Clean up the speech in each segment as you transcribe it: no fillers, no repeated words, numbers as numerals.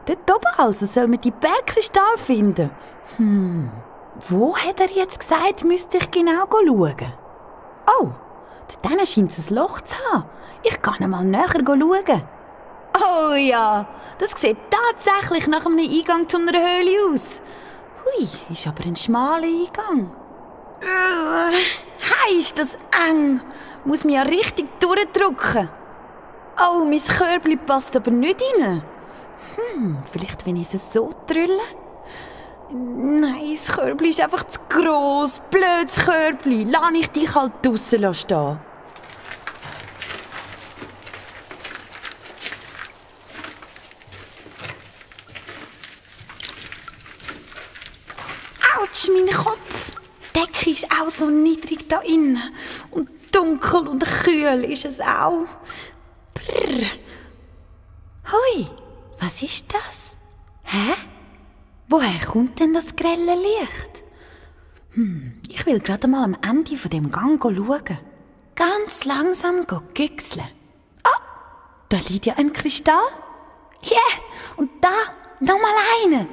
Dort oben also soll man die Bergkristall finden. Wo hat er jetzt gesagt, müsste ich genau schauen? Oh, dort scheint es ein Loch zu haben. Ich kann mal näher schauen. Oh ja, das sieht tatsächlich nach einem Eingang zu einer Höhle aus. Hui, ist aber ein schmaler Eingang. Hey, ist das eng. Muss mich ja richtig durchdrücken. Oh, mein Körbchen passt aber nicht rein. Vielleicht, wenn ich es so drülle? Nein, das Körbchen ist einfach zu gross. Blödes Körbchen. Lass ich dich halt draussen stehen. Autsch, mein Kopf. Die Decke ist auch so niedrig da innen. Und dunkel und kühl ist es auch. Brrr. Hoi, was ist das? Hä? Woher kommt denn das grelle Licht? Ich will gerade mal am Ende von dem Gang schauen. Ganz langsam güchseln. Ah, da liegt ja ein Kristall. Yeah, und da nochmal einen.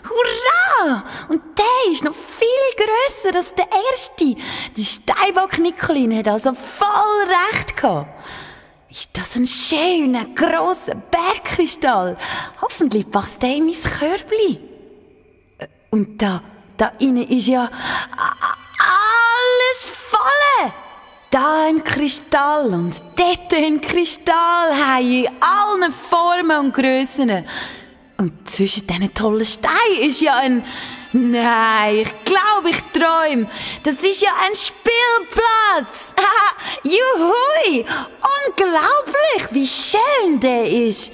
Hurra! Und der ist noch viel grösser als der erste. Der Steinbock-Nicolin hat also voll recht gehabt. Ist das ein schöner, grosser Bergkristall? Hoffentlich passt der in mein Körbchen. Und da innen ist ja alles voll. Da ein Kristall und dort ein Kristall, in allen Formen und Grössen. Und zwischen diesen tollen Steinen ist ja ein... Nein, ich glaube, ich träume. Das ist ja ein Spielplatz. Juhui! Unglaublich, wie schön der ist.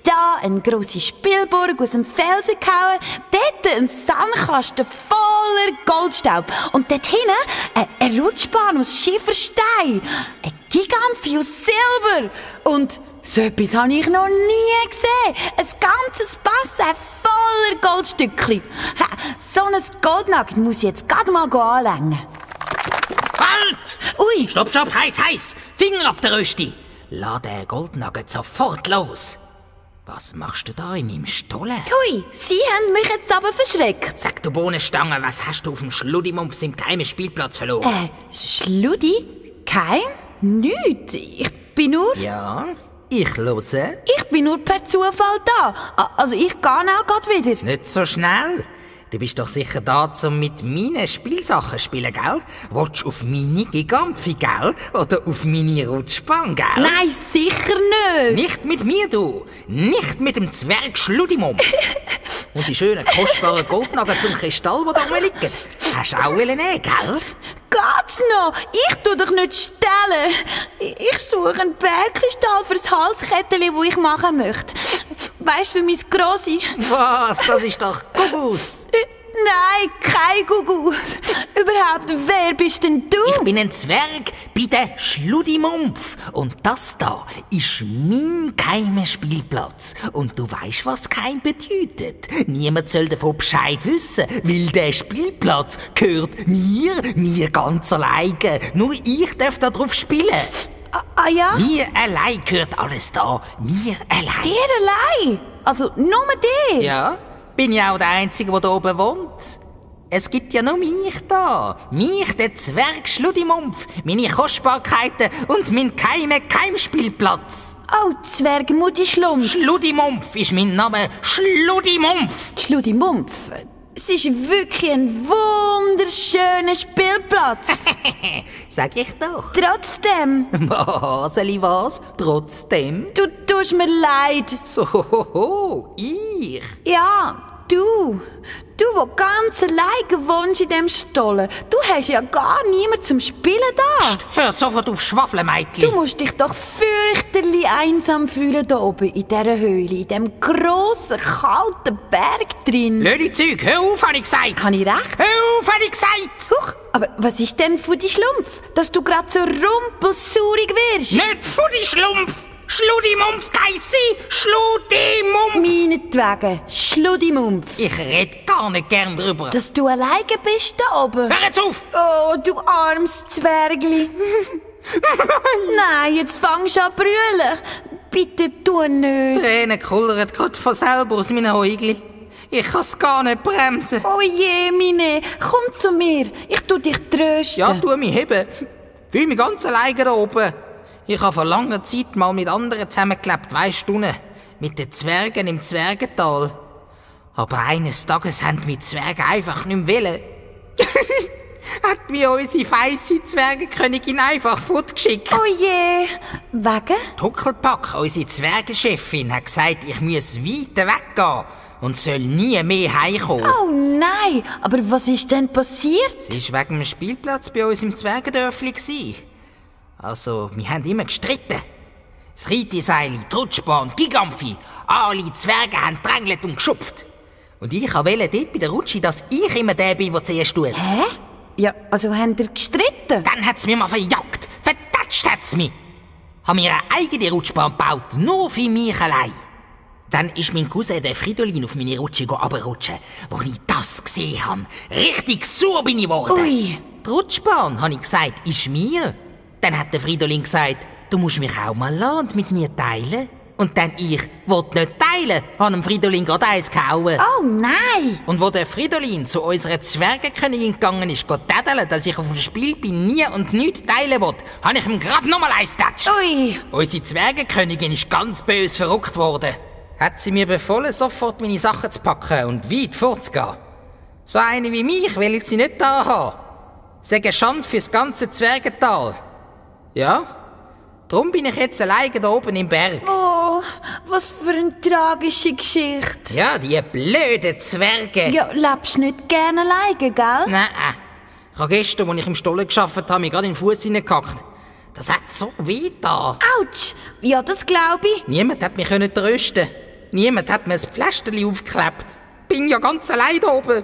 Da eine grosse Spielburg aus dem Felsen gehauen, dort ein Sandkasten voller Goldstaub und dort hinten eine Rutschbahn aus Schieferstein, ein Gigampfi aus Silber und so etwas habe ich noch nie gesehen. Ein ganzes Bassin voller Goldstückchen. So ein Goldnugget muss ich jetzt gerade mal anlängen. Halt! Ui! Stopp, heiß! Finger ab der Rösti! Lass den Goldnugget sofort los! Was machst du da in meinem Stollen? Hui, Sie haben mich jetzt aber verschreckt. Sag du Bohnenstange, was hast du auf dem Schludimumps im geheimen Spielplatz verloren? Schludi? Kein? Nichts. Ich bin nur... Ja, ich höre. Ich bin nur per Zufall da. Also ich gehe auch gerade wieder. Nicht so schnell. Du bist doch sicher da, um mit meinen Spielsachen zu spielen, gell? Willst du auf meine Gigampfi, gell? Oder auf meine Rutschbahn, gell? Nein, sicher nicht. Nicht mit mir, du. Nicht mit dem Zwerg Schludimump. Und die schönen, kostbaren Goldnuggets und Kristall, die da rumliegen. Hast du auch nehmen, gell? Geht's noch? Ich tu dich nicht stellen. Ich suche einen Bergkristall fürs Halskettchen, das ich machen möchte. Weisst du, für mein Grossi. Was? Das ist doch Gugus. Nein, kein Gugus. Überhaupt, wer bist denn du? Ich bin ein Zwerg bei der Schludimumpf. Und das da ist mein geheimer Spielplatz. Und du weisst, was Geheim bedeutet. Niemand soll davon Bescheid wissen, weil der Spielplatz gehört mir ganz alleine. Nur ich darf da drauf spielen. Ah ja? Mir allein gehört alles da. Mir allein. Dir allein? Also nur dir? Ja, bin ja auch der Einzige, der da oben wohnt. Es gibt ja nur mich da. Mich, der Zwerg Schludimumpf, meine Kostbarkeiten und mein geheimer Geheimspielplatz. Oh, Zwergmutti Schlumpf. Schludimumpf ist mein Name. Schludimumpf. Schludimumpf. Es ist wirklich ein wunderschöner Spielplatz. Sag ich doch. Trotzdem. Was, was? Trotzdem? Du tust mir leid. So, ich? Ja, du. Du, der ganz alleine wohnst in diesem Stollen. Du hast ja gar niemanden zum Spielen da. Psst, hör sofort auf Schwafeln, Mädchen. Du musst dich doch fürchterlich einsam fühlen da oben in dieser Höhle, in diesem grossen, kalten Berg drin. Lödi-Zeug, hör auf, habe ich gesagt. Habe ich recht? Hör auf, habe ich gesagt. Huch, aber was ist denn für die Schlumpf, dass du gerade so rumpelsaurig wirst? Nicht für die Schlumpf. Schludimumpf heisst sie. Schludimumpf. Meinetwegen, Schludimumpf. Ich red gar nicht gern drüber. Dass du alleine bist da oben. Hör jetzt auf. Oh, du armes Zwergli. Nein, jetzt fangst du an zu brüllen. bitte tu nicht. Tränen kullern gerade von selber aus meinen Äugli. Ich kann's gar nicht bremsen. Oh je, Mine, komm zu mir. Ich tu dich trösten. Ja, tu mich heben. Fühl mich ganz alleine da oben. Ich habe vor langer Zeit mal mit anderen zusammengelebt, weisst du, mit den Zwergen im Zwergental. Aber eines Tages haben die Zwerge einfach nicht mehr wollen. Hat mir unsere feisse Zwergenkönigin einfach fortgeschickt. Oh je, wegen? Huckelpack, unsere Zwergenchefin, hat gesagt, ich muss weiter weggehen und soll nie mehr heimkommen. Oh nein, aber was ist denn passiert? Es war wegen dem Spielplatz bei uns im Zwergendörfli. Also, wir haben immer gestritten. Das Reiteseil, die Rutschbahn, die Gigampfi, alle Zwerge haben gedrängelt und geschupft. Und ich wollte dort bei der Rutsche, dass ich immer der bin, der zuerst tut. Hä? Ja, also haben ihr gestritten? Dann hat's mir mal verjagt. Vertatscht hat's mich. Haben mir eine eigene Rutschbahn gebaut, nur für mich allein. Dann ist mein Cousin, der Fridolin, auf meine Rutsche runterrutschen. Als ich das gesehen habe, richtig sauer bin ich geworden. Ui. Die Rutschbahn, habe ich gesagt, ist mir. Dann hat der Fridolin gesagt, du musst mich auch mal lassen und mit mir teilen. Und dann ich wollte nicht teilen, habe dem Fridolin gerade eins gehauen. Oh nein! Und wo der Fridolin zu unserer Zwergenkönigin gegangen ist, täteln, dass ich auf dem Spiel bin nie und nichts teilen will, habe ich ihm gerade nochmal eins getatscht. Ui! Unsere Zwergenkönigin ist ganz böse verrückt worden. Hat sie mir befohlen, sofort meine Sachen zu packen und weit fortzugehen. So eine wie mich will ich sie nicht da haben. Sie ist eine Schande fürs ganze Zwergental. Ja, darum bin ich jetzt alleine da oben im Berg. Oh, was für eine tragische Geschichte. Ja, die blöden Zwerge. Ja, lebst nicht gerne alleine, gell? Nein, ich habe gestern, als ich im Stollen gearbeitet habe, mich gerade in den Fuß hineingehackt. Das hat so weh da. Autsch! Ja, das glaube ich. Niemand hat mich trösten. Niemand hat mir ein Pflasterli aufgeklebt. Bin ja ganz allein da oben.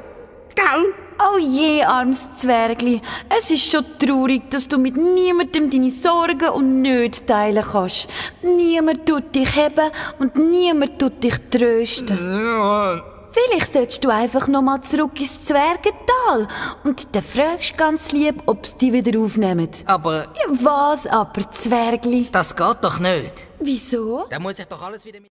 Gell? Oh je, armes Zwergli. Es ist schon traurig, dass du mit niemandem deine Sorgen und Nöte teilen kannst. Niemand tut dich heben und niemand tut dich trösten. Vielleicht solltest du einfach nochmal zurück ins Zwergental und dann fragst ganz lieb, ob sie dich wieder aufnehmen. Aber Ja, was aber, Zwergli? das geht doch nicht. Wieso? Dann muss ich doch alles wieder mit